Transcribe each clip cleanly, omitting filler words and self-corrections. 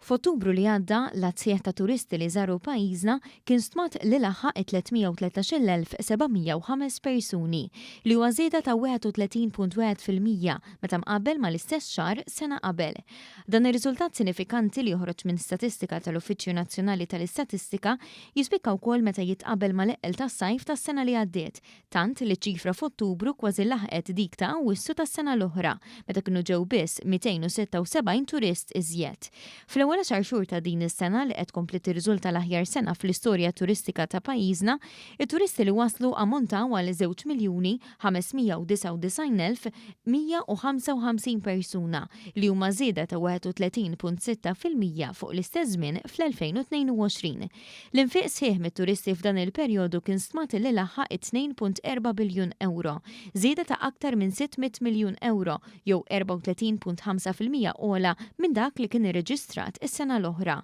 F'Ottubru li għadda, l-għadd sħiħ ta' turisti li żaru pajjiżna kien stmat li laħaq it-313,705 persuni, li huwa żieda ta' 31.1% meta mqabbel mal-istess xahar sena qabel. Dan ir-riżultat sinifikanti li joħroġ minn statistika tal-Uffiċċju Nazzjonali tal-Istatistika jispikka wkoll meta jitqabbel mal-eqqel tas-sajf tas-sena li għaddiet, tant li ċ-ċifra f'Ottubru kważi laħqet dik ta' Awwissu tas-sena l-oħra, meta kienu ġew biss 276 turist iżjed. Fl-ewwel għaxar xhur ta' din is-sena li qed tkompli tirriżulta l-aħjar sena fl-istorja turistika ta' pajjiżna, it-turisti li waslu ammontaw għal 2,599,155 persuna, li huma żieda ta' 31.6% fuq l-istess żmien fl-2022. L-infiq sħiħ mit-turisti f'dan il-perjodu kien stmat li laħaq it-2.4 biljun ewro, żieda ta' aktar minn 600 miljun ewro jew 34.5% ogħla minn dak li kien irreġistrat is-sena l-oħra.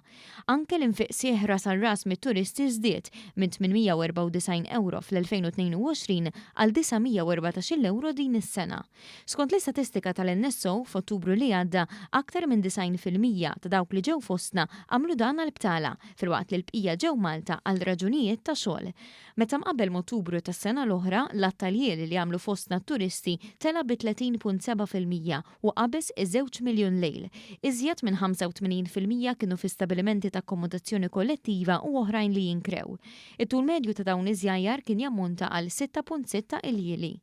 Anke l-infiq sħiħ ras għal ras mit-turisti żdied minn 894 ewro fl-2022 għal 914-il ewro din is-sena. Skont l-istatistika tal-NSO, f'Ottubru li għadda, aktar minn 90% ta' dawk li ġew fostna għamlu dan għal btala, filwaqt li l-bqija ġew Malta għal raġunijiet ta' xogħol. Meta mqabbel m'Ottubru tas-sena l-oħra, l-għadd ta' ljieli li għamlu fostna t-turisti tela' bi 30.7% u qabeż iż-żewġ miljun lejl. Iżjed minn 85% kienu fi stabilimenti ta' akkomodazzjoni kollettiva u oħrajn li jinkrew. It-tul medju ta' dawn iż-żjajjar kien jammonta għal 6.6 iljieli.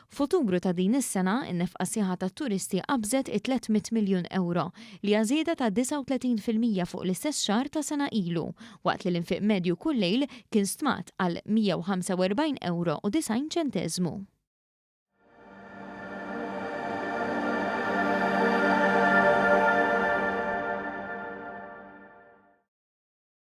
F'Ottubru ta' din is-sena, in-nefqa sħiħa tat-turisti qabżet it-300 miljun ewro, li hija żieda ta' 39% fuq l-istess xahar ta' sena ilu, waqt li l-infiq medju kull lejl kien stmat għal 145 ewro u 90 ċenteżmu.